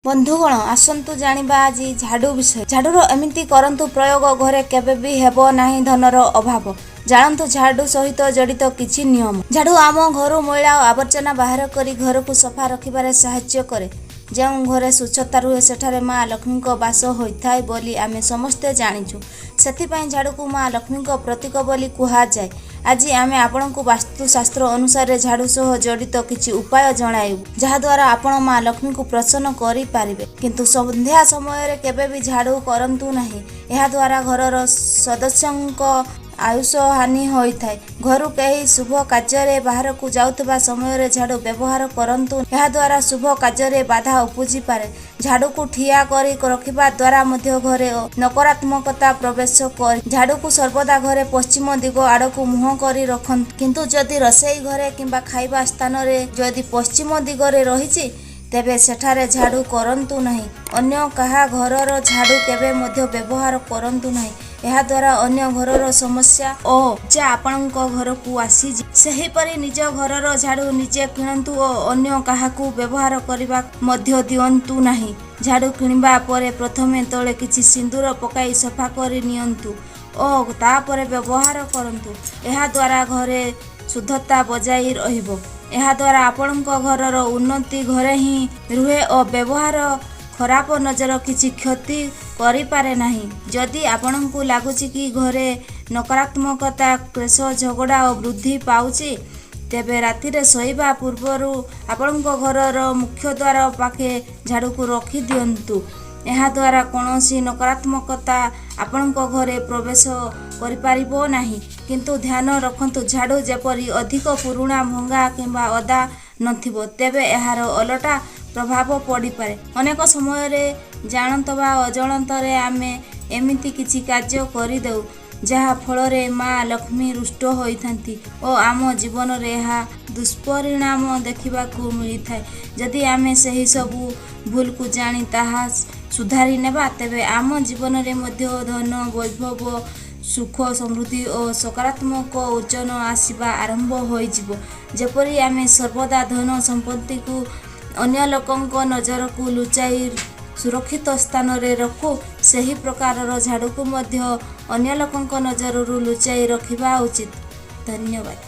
ବନ୍ଧୁଗଣ, ଆସନ୍ତୁ ଜାଣିବା ଆଜି ଝାଡୁ ବିଷୟ। ଝାଡୁର ଏମିତି କରନ୍ତୁ ପ୍ରୟୋଗ, ଘରେ କେବେ ବି ହେବ ନାହିଁ ଧନର ଅଭାବ। ଜାଣନ୍ତୁ ଝାଡୁ ସହିତ ଜଡ଼ିତ କିଛି ନିୟମ। ଝାଡୁ ଆମ ଘରୁ ମଇଳା ଓ ଆବର୍ଜନା ବାହାର କରି ଘରକୁ ସଫା ରଖିବାରେ ସାହାଯ୍ୟ କରେ। ଯେଉଁ ଘରେ ସ୍ୱଚ୍ଛତା ରୁହେ, ସେଠାରେ ମା ଲକ୍ଷ୍ମୀଙ୍କ ବାସ ହୋଇଥାଏ ବୋଲି ଆମେ ସମସ୍ତେ ଜାଣିଛୁ। ସେଥିପାଇଁ ଝାଡୁକୁ ମା ଲକ୍ଷ୍ମୀଙ୍କ ପ୍ରତୀକ ବୋଲି କୁହାଯାଏ। ଆଜି ଆମେ ଆପଣଙ୍କୁ ବାସ୍ତୁଶାସ୍ତ୍ର ଅନୁସାରେ ଝାଡୁ ସହ ଜଡ଼ିତ କିଛି ଉପାୟ ଜଣାଇବୁ, ଯାହାଦ୍ୱାରା ଆପଣ ମା ଲକ୍ଷ୍ମୀଙ୍କୁ ପ୍ରସନ୍ନ କରିପାରିବେ। କିନ୍ତୁ ସନ୍ଧ୍ୟା ସମୟରେ କେବେ ବି ଝାଡୁ କରନ୍ତୁ ନାହିଁ। ଏହାଦ୍ୱାରା ଘରର ସଦସ୍ୟଙ୍କ ଆୟୁଷ ହାନି ହୋଇଥାଏ। ଘରୁ କେହି ଶୁଭ କାର୍ଯ୍ୟରେ ବାହାରକୁ ଯାଉଥିବା ସମୟରେ ଝାଡୁ ବ୍ୟବହାର କରନ୍ତୁ। ଏହାଦ୍ୱାରା ଶୁଭ କାର୍ଯ୍ୟରେ ବାଧା ଉପୁଜିପାରେ। ଝାଡୁକୁ ଠିଆ କରି ରଖିବା ଦ୍ୱାରା ମଧ୍ୟ ଘରେ ନକାରାତ୍ମକତା ପ୍ରବେଶ କରେ। ଝାଡୁକୁ ସର୍ବଦା ଘରେ ପଶ୍ଚିମ ଦିଗ ଆଡ଼କୁ ମୁହଁ କରି ରଖନ୍ତୁ। କିନ୍ତୁ ଯଦି ରୋଷେଇ ଘରେ କିମ୍ବା ଖାଇବା ସ୍ଥାନରେ ଯଦି ପଶ୍ଚିମ ଦିଗରେ ରହିଛି, ତେବେ ସେଠାରେ ଝାଡୁ କରନ୍ତୁ ନାହିଁ। ଅନ୍ୟ କାହା ଘରର ଝାଡୁ କେବେ ମଧ୍ୟ ବ୍ୟବହାର କରନ୍ତୁ ନାହିଁ। ଏହାଦ୍ୱାରା ଅନ୍ୟ ଘରର ସମସ୍ୟା ଓ ଯା ଆପଣଙ୍କ ଘରକୁ ଆସିଯିବ। ସେହିପରି ନିଜ ଘରର ଝାଡୁ ନିଜେ କିଣନ୍ତୁ ଓ ଅନ୍ୟ କାହାକୁ ବ୍ୟବହାର କରିବା ମଧ୍ୟ ଦିଅନ୍ତୁ ନାହିଁ। ଝାଡୁ କିଣିବା ପରେ ପ୍ରଥମେ ତଳେ କିଛି ସିନ୍ଦୁର ପକାଇ ସଫା କରି ନିଅନ୍ତୁ ଓ ତାପରେ ବ୍ୟବହାର କରନ୍ତୁ। ଏହାଦ୍ୱାରା ଘରେ ଶୁଦ୍ଧତା ବଜାୟ ରହିବ। ଏହାଦ୍ୱାରା ଆପଣଙ୍କ ଘରର ଉନ୍ନତି ଘରେ ହିଁ ରୁହେ ଓ ବ୍ୟବହାର ଖରାପ ନଜର କିଛି କ୍ଷତି କରିପାରେ ନାହିଁ। ଯଦି ଆପଣଙ୍କୁ ଲାଗୁଛି କି ଘରେ ନକାରାତ୍ମକତା, କ୍ଲେଶ, ଝଗଡ଼ା ଓ ବୃଦ୍ଧି ପାଉଛି, ତେବେ ରାତିରେ ଶୋଇବା ପୂର୍ବରୁ ଆପଣଙ୍କ ଘରର ମୁଖ୍ୟ ଦ୍ୱାର ପାଖେ ଝାଡୁକୁ ରଖିଦିଅନ୍ତୁ। ଏହାଦ୍ୱାରା କୌଣସି ନକାରାତ୍ମକତା ଆପଣଙ୍କ ଘରେ ପ୍ରବେଶ କରିପାରିବ ନାହିଁ। କିନ୍ତୁ ଧ୍ୟାନ ରଖନ୍ତୁ, ଝାଡୁ ଯେପରି ଅଧିକ ପୁରୁଣା, ଭଙ୍ଗା କିମ୍ବା ଓଦା ନଥିବ, ତେବେ ଏହାର ଓଲଟା ପ୍ରଭାବ ପଡ଼ିପାରେ। ଅନେକ ସମୟରେ ଜାଣତ ବା ଅଜାଣତରେ ଆମେ ଏମିତି କିଛି କାର୍ଯ୍ୟ କରିଦେଉ, ଯାହା ଫଳରେ ମା ଲକ୍ଷ୍ମୀ ରୁଷ୍ଟ ହୋଇଥାନ୍ତି ଓ ଆମ ଜୀବନରେ ଏହା ଦୁଷ୍ପରିଣାମ ଦେଖିବାକୁ ମିଳିଥାଏ। ଯଦି ଆମେ ସେହି ସବୁ ଭୁଲକୁ ଜାଣି ତାହା ସୁଧାରି ନେବା, ତେବେ ଆମ ଜୀବନରେ ମଧ୍ୟ ଧନ, ବୈଭବ, ସୁଖ, ସମୃଦ୍ଧି ଓ ସକାରାତ୍ମକ ଓଜନ ଆସିବା ଆରମ୍ଭ ହୋଇଯିବ। ଯେପରି ଆମେ ସର୍ବଦା ଧନ ସମ୍ପତ୍ତିକୁ ଅନ୍ୟ ଲୋକଙ୍କ ନଜରକୁ ଲୁଚାଇ ସୁରକ୍ଷିତ ସ୍ଥାନରେ ରଖୁ, ସେହି ପ୍ରକାରର ଝାଡୁକୁ ମଧ୍ୟ ଅନ୍ୟ ଲୋକଙ୍କ ନଜରରୁ ଲୁଚାଇ ରଖିବା ଉଚିତ। ଧନ୍ୟବାଦ।